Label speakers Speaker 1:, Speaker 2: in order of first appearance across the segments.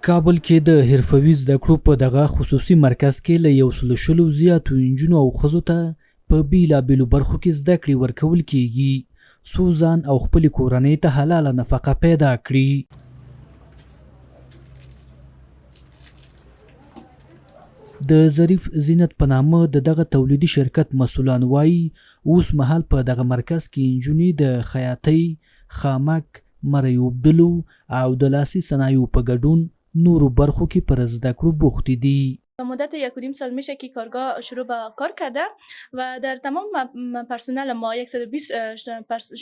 Speaker 1: کابل کې د حرفوي زده کړو په دغه خصوصي مرکز کې له یو سلو شلو زیاتو نجونو او ښځو ته په بیلابیلو برخو کې زده کړې ورکول کیږي، څو ځان او خپلې کورنۍ ته حلاله نفقه پیدا کړي. د ظریف زینت په نامه د دغه تولیدي شرکت مسولان وايي، اوس مهال په دغه مرکز کې نجونې د خیاطۍ، خامک، مرۍ اوبدلو او د لاسي صنایعو په ګډون نورو برخو کې پر زده کړو بوختې دي.
Speaker 2: به مدت یک و نیم سال میشه که کارگاه شروع به کار کرده و در تمام پرسنل ما 120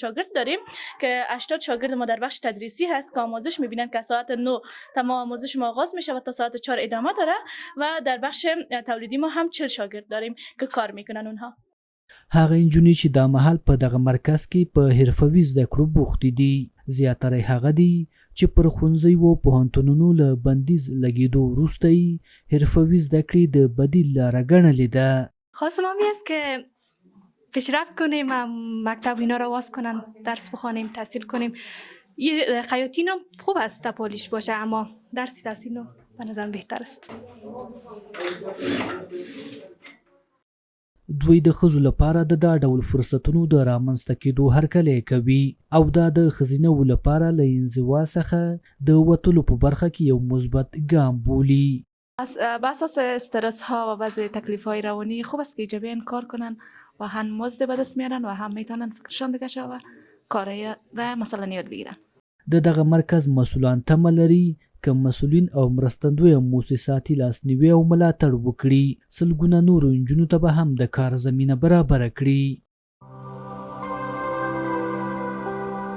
Speaker 2: شاگرد داریم که 80 شاگرد ما در بخش تدریسی هست که آموزش میبینند که ساعت 9 تمام آموزش ما آغاز میشه و تا ساعت 4 ادامه داره و در بخش تولیدی ما هم 40 شاگرد داریم که کار میکنن اونها.
Speaker 1: هغه نجونې چې دا مهال په دغه مرکز کې په حرفوي زده کړو بوختې دي، زیاتره یې هغه دي چې پر ښونځیو او پوهنتونونو له بندیز لګېدو وروسته یې حرفوي زده کړې د بدیل لاره ګڼلې ده.
Speaker 3: خواست ما می است که پیشرفت کنیم، مکتب اینا را واز کنن، درس بخوانیم، تحصیل کنیم. خیاطی نام خوب است پالیش باشه، اما درسی تحصیل نو به نظرم بهتر است.
Speaker 1: دوی د ښځو لپاره د دا ډول فرصتونو د رامنځ ته کېدو هرکلی کوي او دا د ښځینه وو لپاره له انزوا څخه د وتلو په برخه کې یو مثبت ګام بولي.
Speaker 4: به اساس استرس ها و بعضی تکلیف های روانی خوب است که ایجابین کار کنن و هم مزد به دست میارن و هم میتونن فکرشان دیگه شوه و کارای را مثلا یاد بگیرن.
Speaker 1: د دغه مرکز مسولان تمه لري که مسولین او مرستندویه موسسات یې لاسنیوی او ملاتړ وکړي، سلګونه نورو نجونو ته به هم د کار زمینه برابره کړي.